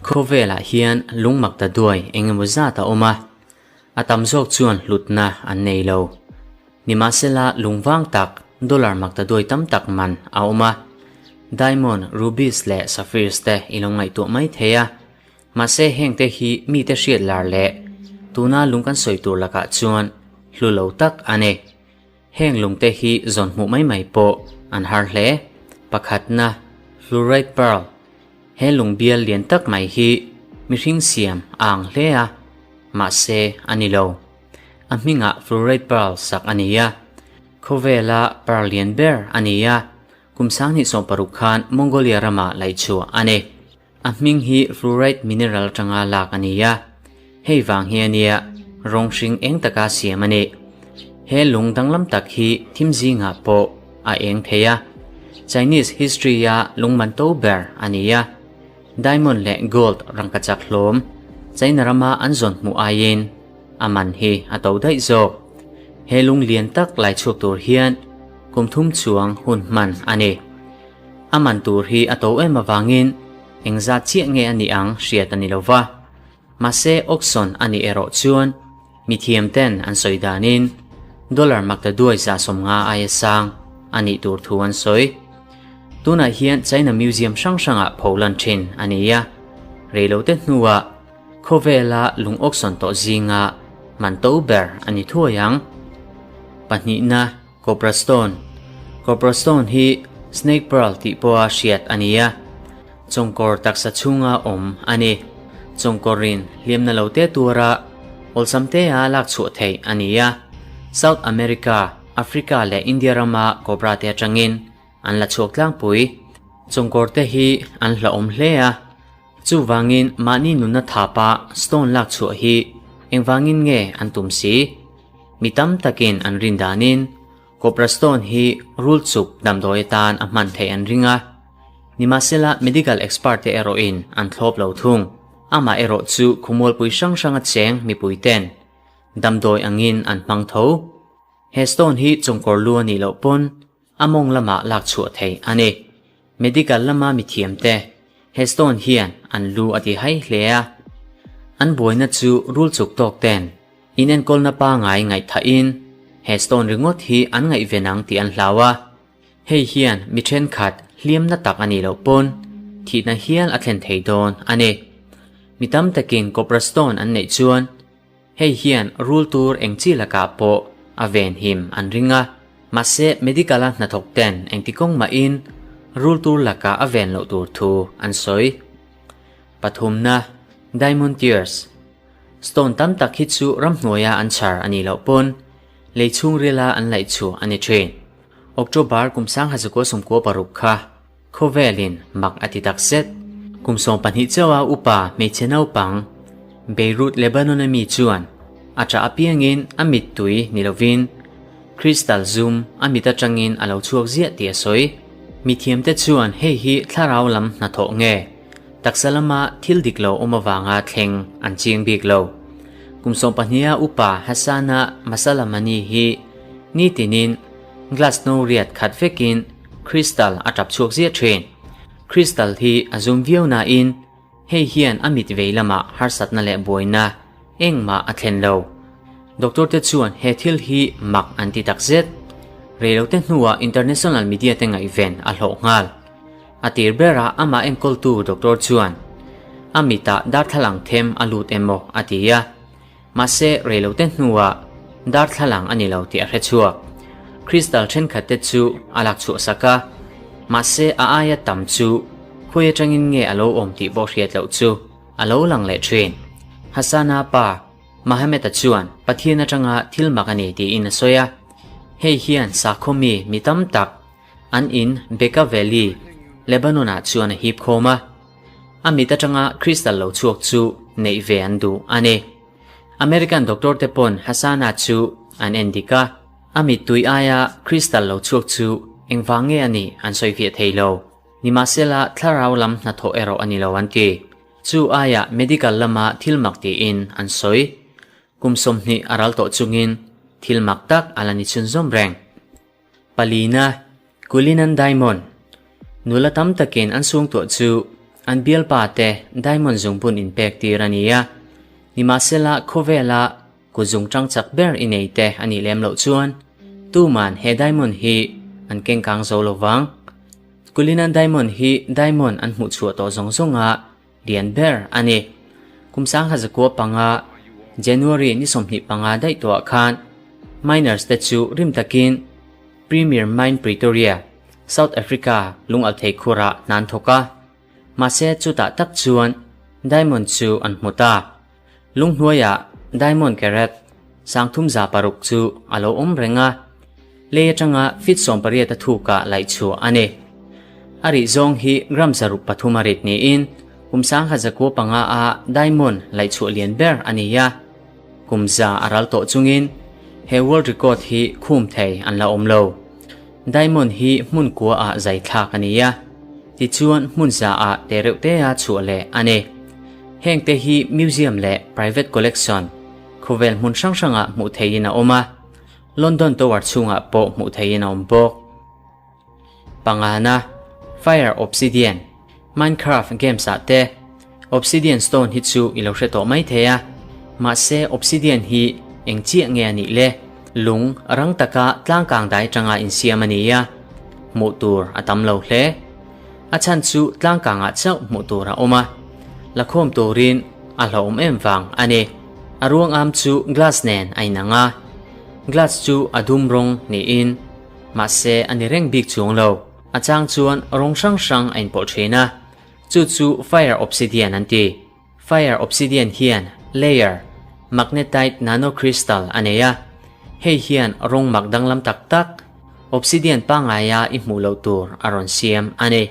Khawvelah hian lungmak ta duai eng emaw zat a awm a, a tam zawk chuan hlutna an nei lo. Nimahsela lungvang tak dollar mak ta duai tam tak man a awm a, diamond, rubies leh sapphires te i lo ngaihtuah mai thei a. Mahse hengte hi mite hriat lar leh tuna lung kan sawi tur lakah chuan hlu lo tak a ni. Heng lungte hi zawn hmuh mai mai pawh an har hle. Pakhatna, Fluorite Pearl. He lung bial lian tak mai hi mihring siam a ang hle a, mahse a ni lo. A hmingah Fluorite Pearl sak a ni a. Khawvela pearl lian ber a ni a, kum 2016 khan Mongolia ramah laihchhuah a ni. A hming hi fluorite mineral atanga lak a ni a, hei vang hi a nia rawng hring eng taka siam a ni. He lung danglam tak hi thim zingah pawh a eng thei a, Chinese history-a lung man to ber a ni a. Diamond leh gold rangkachak hlawm China rama an zawn hmuh aiin a man hi a to daih zawk. He lung lian tak lai chhuak tur hian kum thum chuang hun hman a ni. A man tur hi a to em avangin engzat chiah nge a nih ang hriat a ni lo va. Mahse auction a nih erawh chuan mithiam ten an sawi danin dollar makta duai 150 aia sang a nih tur thu an sawi. Tunah hian China museum hrang hrangah pholan thin a ni a, reilote hnuah khawvela lung auction tawh zinga man to ber a ni thuai ang. Pahnihna. Cobra Stone, Cobra Stone hi Snake Pearl tih pawha hriat a ni a, chawngkawr taksa chhunga awm a ni. Chawngkawrin hliamna lo te tura awlsam tea lak chhuah theih a ni a, South America, Africa leh India rama cobra te atangin an la chhuak tlangpui. Chawngkawr te hi an hlauhawm hle a, chuvangin mahni nunna thapa stone lak chhuah hi engvangin nge an tum si? Mi tam takin an rin danin Cobra Stone hi rul chuk damdawi atan a hman theih an ring a, nimahsela medical expert te erawhin an thlawp lo thung. Amah erawh chu khawmualpui hrang hranga cheng mipui ten damdawi angin an hmang tho. He stone hi chawngkawr lu a nih loh pawn a mawng lamah lak chhuah theih a ni. Medical lama mithiam te he stone hian an lu a ti hai hle a. An buaina chu rul chuk tawk ten inenkawlna pangai ngaihthahin he stone ringawt hi an ngaihven ang tih an hlau a. Hei hian mi thenkhat hliamna tak a nih loh pawn thihna hial a thlen thei dawn a ni. Mi tam takin cobra stone an neih chuan Hei hian rul tur eng chi lakah pawh a venhim an ring a, mahse medical-a hnathawk ten engti kawng mahin rul tur lakah a ven loh tur thu an sawi. Pathumna, Diamond Tears. Stone tam tak hi chu ramhnuaia an chhar a nih loh pawn lei chhungrila an laih chhuah a ni thin. October kum 1996 kha Khawvelin mak a ti tak zet. Kum 12 chauha upa hmeichhe naupang Beirut, Lebanon-a mi chuan a ṭah apiangin a mittui ni lovin crystal zum a mit aṭangin a lo chhuak ziah tih a sawi. Mithiamte chuan hei hi thlarau lam hnathawh nge taksa lama thil dik lo awm avanga thleng an chiang bik lo. Kum 12-a upa Hassana Masalamani hi nitinin glass no riat khat vekin Crystal a tap chhuak ziah thin. Crystal hi a zum viau nain hei hian a mit vei lamah harsatna leh buaina engmah a thlen lo. Doctor te chuan he thil hi mak an ti takzet. Reilote hnuah international media te ngaihven a hlawh nghal. A tir berah amah enkawltu doctor chuan a mitah darthlalang them a lut emaw a ti a. Mahse, reilote hnuah darthlalang a ni lo tih a hre chhuak. Crystal thenkhatte chu a lak chhuah sak a, mahse a aia tam chu khawi atangin nge a lo awm tih pawh hriat loh chu a lo lang leh thin. Hassana pa, Mohammed-a chuan Pathian atanga thil mak a ni tiin a sawi a. Hei hian sakhaw mi mi tam tak an in Bekaa Valley, Lebanon-ah chuan a hip khawm a. A mit atanga crystal lo chhuak chu neih ve an duh a ni. American doctor te pawn Hassana chu an en dik a, a mittui aia crystal lo chhuak chu engvang nge a nih an sawi fiah thei lo. Nimahsela thlarau lam hnathawh erawh a ni lo an ti. Chu aia medical lama thil mak tiin an sawi. Kum 20 a ral tawh chungin thil mak tak a la ni chhunzawm reng. Palina, Cullinan Diamond. Nula tam takin an suangtuah chu an bialpa te diamond zungbun inpek tir a ni a. Nimahsela khawvela kut zungtang chak ber i nei te a nih lem loh chuan tuman he diamond hi an keng kang zo lo vang. Cullinan diamond hi diamond an hmuh chhuah tawh zawng zawnga lian ber a ni. Kum 1905 January ni 25 daih tawhah khan miners te chu rim takin Premier Mine Pretoria, South Africa lungalthei khurah hna an thawk a. Mahse chutah tak chuan diamond chu an hmu ta. Lunghnuaiah diamond carat 3600 chu a lo awm reng a, lei atanga feet 18 a thukah laih chhuah a ni. A rih zawng hi gram 303 a rit niin kum 1905 a diamond laih chhuah lian ber a ni a, kum za a ral tawh chungin he world record hi khum thei an la awm lo. Diamond hi hmun kua ah zai thlak a ni a, tichuan hmun za ah te reuh te a chhuah leh a ni. Heng te hi museum leh private collection khawvel hmun hrang hrang ah hmuh theihin a awm a, London Tower chhungah pawh hmuh theihin a awm bawk. Pangana, Fire Obsidian, Minecraft games ah te Obsidian stone hi chu i lo hre tawh mai thei a, mahse obsidian hi eng chiah nge a nih le? Lung rang taka tlangkang dai atanga insiam a ni a, hmuh tur a tam lo hle. A chhan chu tlangkangah chauh hmuh tur a awm a, lakhawm turin a hlauhawm em vang a ni. A ruangam chu glass nen a inang a, glass chu a dum rawng niin mahse a ni reng bik chuang lo. A chang chuan rawng hrang hrang a inpawlh thin a. Chu chu Fire Obsidian an ti. Fire Obsidian hian layer, magnetite nanocrystal a nei a. Hei hian rawng mak danglam tak tak, obsidian pangaia i hmuh loh tur a rawn siam a ni.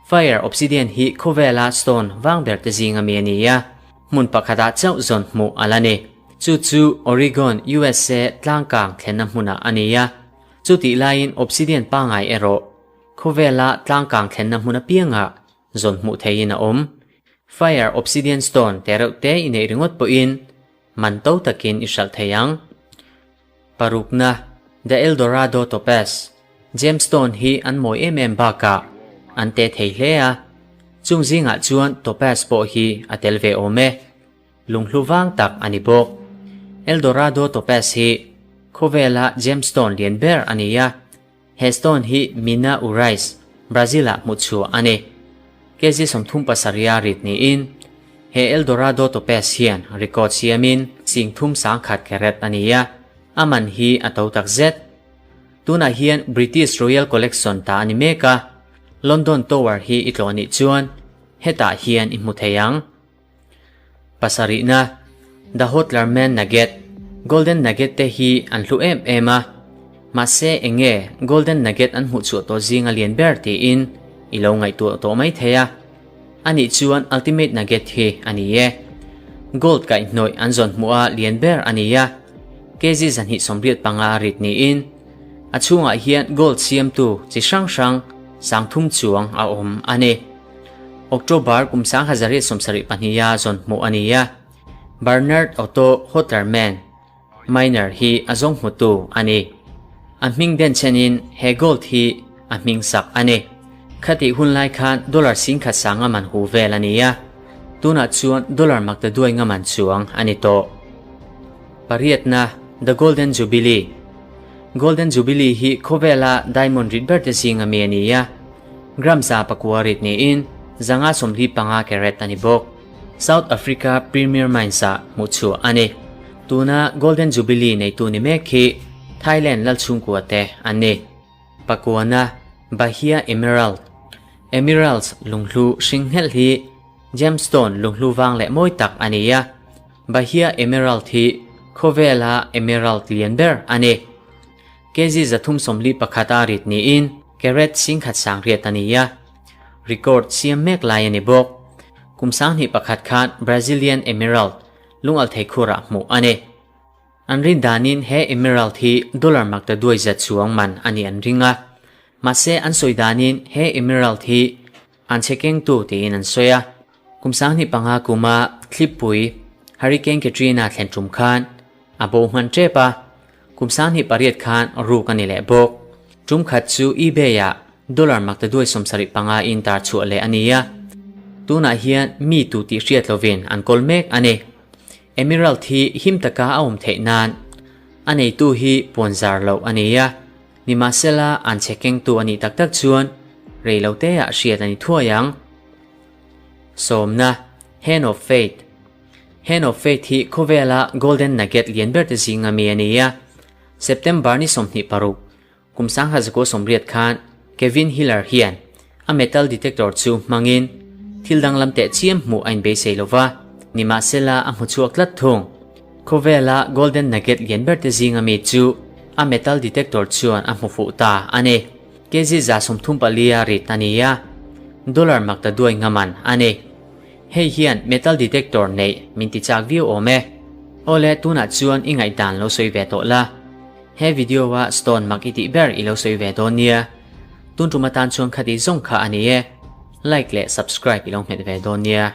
Fire Obsidian hi khawvela stone vang ber te zinga mi a ni a, hmun pakhatah chauh zawn hmuh a la ni. Chu chu Oregon, USA tlangkang thlenna hmunah a ni a. Chutih laiin obsidian pangai erawh Khawvela tlangkang thlenna hmun apiangah zawn hmuh theihin a awm. Fire obsidian stone te reuh te i neih ringawt pawhin man to takin i hralh thei ang. Parukna, The El Dorado Topaz, Gemstone hi an mawi em em bakah an te thei hle a, chung zingah chuan topaz pawh hi a tel ve awm e. Lunghlu vang tak a ni bawk. El Dorado Topaz hi khawvela gemstone lian ber a ni a. He stone hi Mina Urais, Brazil-ah hmuh chhuah a ni. Kg 37 a rit niin, he El Dorado Topaz hian record siamin 31,000 carat a ni a, a man hi a to tak zet. Tunah hian British Royal Collection ta a ni mek a, London Tower hi i tlawh nih chuan hetah hian i hmu thei ang. Pasarihna, The Hotlerman Nugget, Golden Nugget te hi an hlu em em a, mahse eng nge Golden Nugget an hmuh chhuah tawh zinga lian ber tiin i lo ngaihtuah tawh mai thei a. Anih chuan Ultimate Nugget hi a ni e. Gold kaihhnawih an zawn hmuh a lian ber a ni a, kg 285 a rit niin a chhungah hian gold siamtu chi hrang hrang 3000 chuang a awm a ni. October kum 1972 a zawn hmuh a ni a, Bernard Otto Hotlerman, miner hi a zawng hmutu a ni. A hming den chenin he gold hi a hming sak a ni. Khatih hun lai khan dollar 10,000 sanga man hu vel a ni a, tunah chuan dollar maktaduai nga man chuang a ni tawh. Pariatna, The Golden Jubilee Golden Jubilee hi khawvela diamond rit ber te zinga mi a ni a, Gram 109 rit niin 545 carat a ni bawk. South Africa Premier Mines-ah hmuh chhuah a ni. Tuna Golden Jubilee neitu ni mek hi Thailand lalchhungkua te an ni. Pakuana, Bahia Emerald Emeralds lunghlu hring nghelh hi gemstone lunghlu vang leh mawi tak a ni a. Bahia Emerald hi khawvela emerald lian ber a ni. Kg 341 a rit niin carat 10,100 a ni a, record siam mek lai a ni bawk. Kum 2001 khan Brazilian emerald lungalthei khurah hmuh a ni. An rin danin he emerald hi dollar maktaduai zat chuang man a nih an ring a, mahse an sawi danin he emerald hi an chhe kengtu tiin an sawi a. Kum 2005 kuma thlipui Hurricane Katrina thlen tum khan a bo hman tep a, kum 2008 khan ruk a ni leh bawk. Tum khat chu eBay-ah. Dollar maktaduai 75 in tar chhuah leh a ni a. Tunah hian mi tu tih hriat lovin an kawl mek a ni. Emerald hi him taka a awm theih nan a neitu hi puan zar loh a ni a. Nimahsela an chhe kengtu a nih tak tak chuan rei lo teah hriat a ni thuai ang. Sawmna, Hand of Fate Hand of Fate hi khawvela Golden Nugget lian ber te zinga mi a ni a. September ni 26, kum 1980 khan Kevin Hiller hian a metal detector chu hmangin thil danglam teh chiam hmuh a inbeisei lo va, nimahsela a hmu chhuak tlat thung. Khawvela Golden Nugget lian ber te zinga mi chu a metal detector chuan a hmu fuh ta a ni. Kg 34 a rit a ni a, dollar maktaduai ngaman a ni. Hei hian metal detector neih min ti chak viau awm e. Awle tunah chuan i ngaihdan lo sawi ve tawh la. He video a stone mak i tih ber i lo sawi ve dawn nia. Tun tum atan chuan khati zawng kha a ni e. Like leh subscribe i lo hmet ve dawn nia.